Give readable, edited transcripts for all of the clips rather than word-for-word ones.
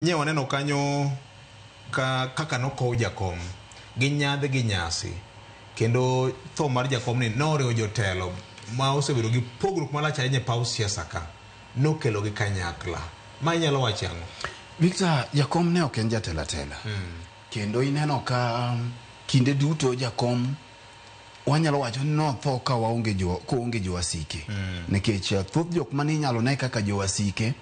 Nye waneno kanyo ka kaka nokow jakom gi nyadhi gi nyasi kendo tho mar jakom ni noriwo jotelo ma osebedo gi pogruok malach ahinya e paw siasa ka nokelo gi kanyakla. Ma inyalo wacho ang'o? Victor, jakom ne ok en jatelo atela. Kendo ineno ka kinde duto jakom wanyalo wacho ni notho ka waonge jo koonge jowasike. Nikech thoth jok mane inyalo ne kaka jowasike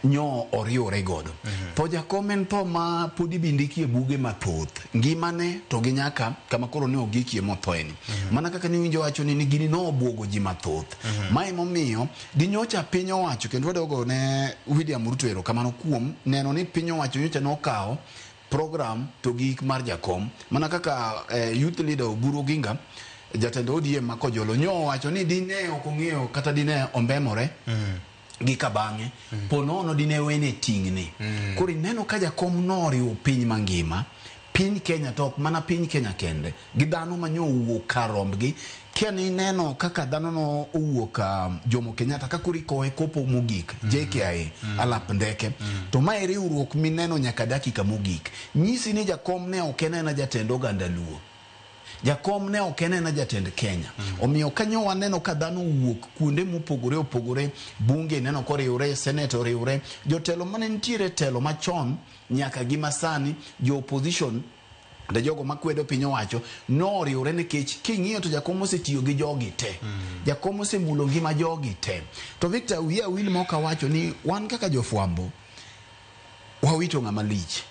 nyo oriwore godo. Tho jakom en tho ma pod ibi ndikie buge mathoth. Ngimane to gi nyaka kama koro ne ogikie mothoeni. Mana kaka niwinjo wacho ni gini nobuogo ji mathoth. Ma emomiyo ginyocha piny owacho kendo wadogo ne William Ruto erokamano kuom neno ni piny owacho nyocha nokawo program to gi ik mar jakom. Mana kaka youth leader Oburu Oginga jatend ODM ma Kojolo nyo owacho ni dine ok ong'eyo kata dine ombemore gi kabang'e po nono dine wene ting'ne. Koro ineno ka jakom noriwo piny mangima, piny Kenya to ok mana piny Kenya kende, gi dhano ma nyo owuok kar rombgi. Kia ni ineno kaka dhano no owuok Jomo Kenyatta ka koro ikowe kopo mogik JKIA alap ndeke. To ma e riwruok mineno nyaka dakika mogik. Nyisi ni jakom ne ok en aena jatend oganda Luo. Jakom ne ok en aena jatend Kenya. Omiyo kanyo waneno ka dhano owuok kuonde mopogore opogore, bunge ineno koriwre, senate oriwre, jotelo mane nitiere telo machon nyaka gi masani, jo opposition kata jogo makwedo piny owacho noriwre nikech king'iyo to jakom osetiyo gi jogi te. Jakom osemulo ngima jogi te. To Victor wiya wil ma ok awacho ni wan kaka jofwambo wawito ng'ama lich.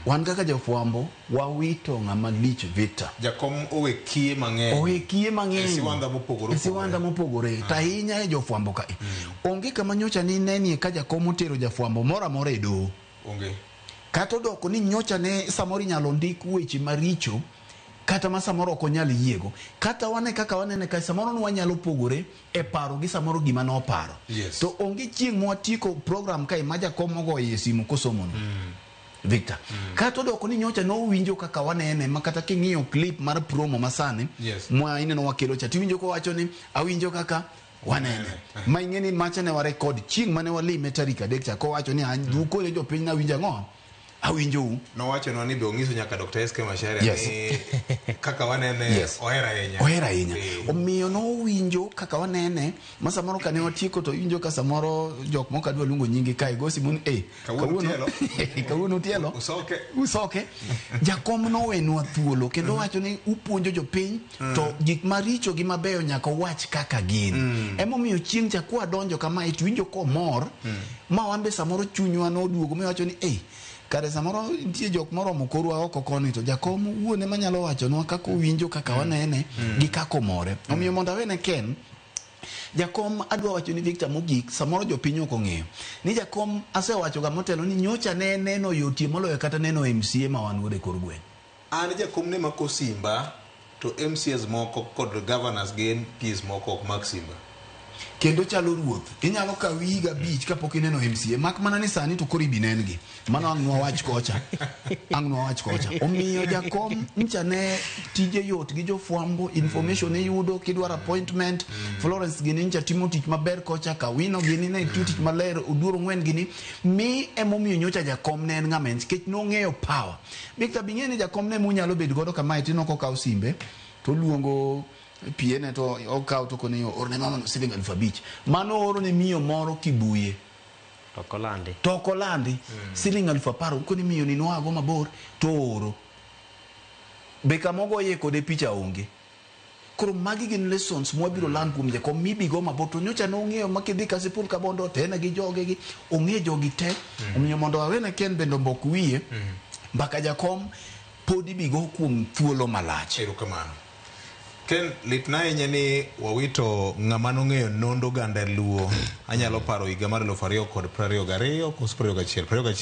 Wan kaka jofwambo wawito ng'ama lich Victor. Jakom owe kiye mang'eny. Owe kiye mang'eny. E siwandha mopogore E siwandha mopogore. To ahinya e jofwambo ka. Onge kama nyocha ninenie ka jakom otero jafwambo moro amora e doho. Onge. Kata odoko ni nyocha ne samoro inyalo ndik weche maricho kata ma samoro ok onyal yiego. Kata wane kaka wanene ka samoro ne wanyalo pogore e paro gi samoro gima noparo. Yes. To onge chieng' mwatieko program kae ma jakom ogoye simu kosomono. Victor. Kata odoko ni nyocha nowinjo kaka wanene ma kata king'iyo clip mar promo masani Yes. mwa ineno wakelo cha tiwinjo kowacho ni awinjo kaka wanene. Ma ing'e ni macha ne warekod chieng' mane walime tarik 3 cha kowacho ni ukone jopiny nawinjo ang'o? Awinjou. Nowachonwa ni be ong'iso nyaka Dr. SK Macharia Yes. ni kaka wanene Yes. ohero ahinya. Ohero ahinya. Omiyo nowinjo kaka wanene ma samoro kane watieko to iwinjo ka samoro jok moko adwa luongo nyingi kae go simu ni eh Kawuono utielo. kawuono utielo. Usoke. Usoke. Jakom nowenwa thuolo kendo wacho ni upuonjo jopiny to gik maricho gi mabeyo nyaka uwach kaka gin. Emomiyo chieng' cha kwadonjo kamae to iwinjo komor ma wan be samoro chunywa noduogo miwacho ni eh kare samoro nitie jok moromo korwa oko koni to jakom wuon ema nyalo wachonwa kaka owinjo kaka wanene gi kaka omore. Omiyo mondo awene Ken, jakom adwa wacho ni Victor mogik samoro jopiny ok ong'eyo ni jakom asewacho ga motelo ni nyocha ne neno yotie moloyo kata neno MCA ma wan godo e kor gweng'. An jakom ne mako simba to MCAs moko kod governors gi MPs moko ok mak simba. Kendo chalo ruoth. Inyalo kawi higa 5 kapok ineno MCA. Mak mana ni sani to koro ibi nen gi. Mano ang' nwawach kocha. Ang' nwawach kocha. Omiyo jakom ncha ne tije yot gi jofwambo, information iyudo kidwaro appointment. Florence gini ncha timo tich maber kocha, Kawino gini ne tiyo tich maler, Oduor Ong'wen gini. Mi emomiyo nyocha jakom ne en ng'ama en nikech nong'eyo power. Victor bing'e ni jakom ne munyalo bet godo kamae tino kokawo simbe to oluongo PA ne to okawo to okone orne mama no siling 5,000. Mano ooro ne miyo moro Kibuye. To ok olandi. To ok olandi. Siling 10,000 okone miyo ni noago mabor to ooro. Be kama ogoye kode picha onge. Koro magi gin lessons mwabiro learn kuom jakom mibi go mabor to nyocha nong'eyo ma kidhi Kasipul Kabondo to en gi joge gi ong'e jogi te. Omiyo mondo awene Ken bende ombok wiye mbaka jakom pod ibi go kuom thuolo malach. Erokamano. Ken, litna ahinya ni wawito ng'ama nong'eyo nond oganda Luo. Anyalo paro higa mar 2022 koso 21, 21.